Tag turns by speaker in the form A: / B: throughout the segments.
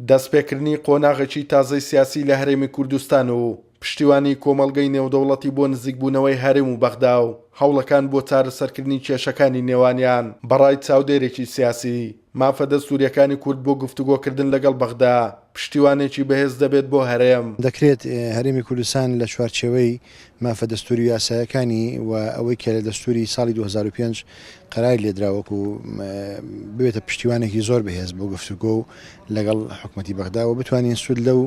A: دەستپێکردنی قۆناغێکی تازەی سیاسی لە هەرێمی کوردستان و پشتیوانی کۆمەڵگەی نێودەوڵەتی بۆ نزیکبوونەوەی هەرێم و بەغدا و هەوڵەکان بۆ چارەسەرکردنی کێشەکانی نێوانیان، بەڕای چاودێرێکی سیاسی، مافە دەستوورییەکانی کورد بۆ گفتوگۆکردن لەگەڵ بەغدا، پشتیوانێکی بەهێز دەبێت بۆ هەرێم.
B: دەکرێت هەرێمی کوردستان لە چوارچێوەی مافە دەستووری و یاسایەکانی و ئەوەی کە لە دەستووری ساڵی 2005 قەراری لێدرا وەکو ببێتە پشتیوانێکی زۆر بەهێز بۆ گفتوگۆ و لەگەڵ حکومەتی بەغدا و بتوانین سوود لەو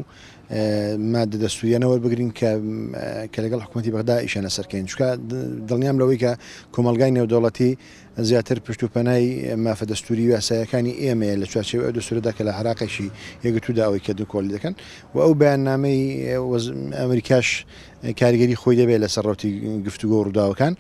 B: مادە دەستوریانە وەربگرین کە کە لەگەڵ حکومەتی بەغدا ئیشیان لەسەر کەین چونکە دڵنیام لەوەی کە کۆمەڵگای نێودەوڵەتی زیاتر پشت و پەنای مافە دەستوری و یاسایەکانی ئێمەیە لە چوارچێوەی ئەو دەستورەدا کە لە عێراقێکی یەکگرتوودا ئەوەی کە نکۆڵی دەکەن و ئەو بەیاننامەی ئەمریکاش کاریگەری خۆی دەبێت لەسەر ڕەوتی گفتوگۆ و ڕووداوەکان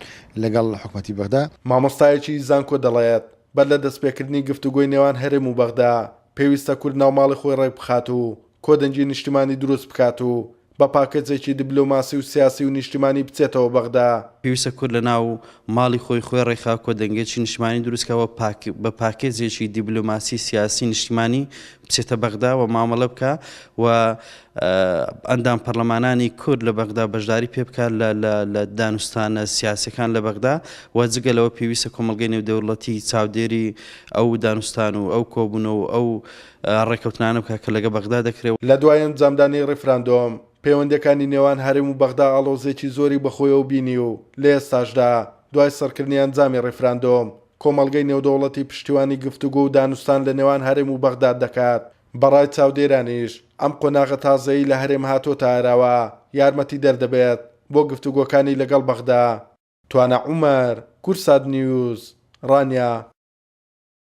B: لەگەڵ حکومەتی بەغدا.
A: مامۆستایەکی زانکۆ دەڵێت، بەر لە دەستپێکردنی گفتوگۆی نێوان هەرێم و بەغدا، پێویستە کورد ناوماڵی خۆی ڕێکبخات و کۆدەنگی نیشتیمانی دروست بکات و بە پاکێجێکی دبلۆماسی و سیاسی و نیشتیمانی بچێتەوە بەغدا.
C: پێویستە کورد لە ناو ماڵی خۆی خۆی ڕێکخا کۆدەنگێکی نیشتیمانی دروست کا و بە پاکێجێکی دیبلۆماسی سیاسی نیشتیمانی بچێتە بەغدا و مامەڵە بکا و ئەندام پەرلەمانانی کورد لە بەغدا بەشداری پێ بکات لە دانوستانە سیاسەکان لە بەغدا و جگە لەوە پێویستە کۆمەڵگەی نێودەوڵەتی چاودێری ئەو دانوستان و ئەو کۆبوونەوە و ئەو ڕێکەوتنانە بکات کە لەگە بەغدا دەکرێ.
A: لە دوای ئەنجامدانی ڕیفراندۆم، پەیوەندییەکانی نێوان هەرێم و بەغدا ئاڵۆزییەکی زۆری بەخۆیەوە بینی و لە ئێستاشدا دوای سڕکردنی ئەنجامی ڕیفراندۆم، کۆمەڵگەی نێودەوڵەتی پشتیوانی گفتوگۆ و دانوستان لە نێوان هەرێم و بەغداد دەکات. بەڕای چاودێرانیش ئەم قۆناغە تازەیەی لە هەرێم هاتۆتە ئاراوە یارمەتیدەر دەبێت بۆ گفتوگۆکانی لەگەڵ بەغدا. توانا عومەر، کوردسات نیوز، ڕانیە.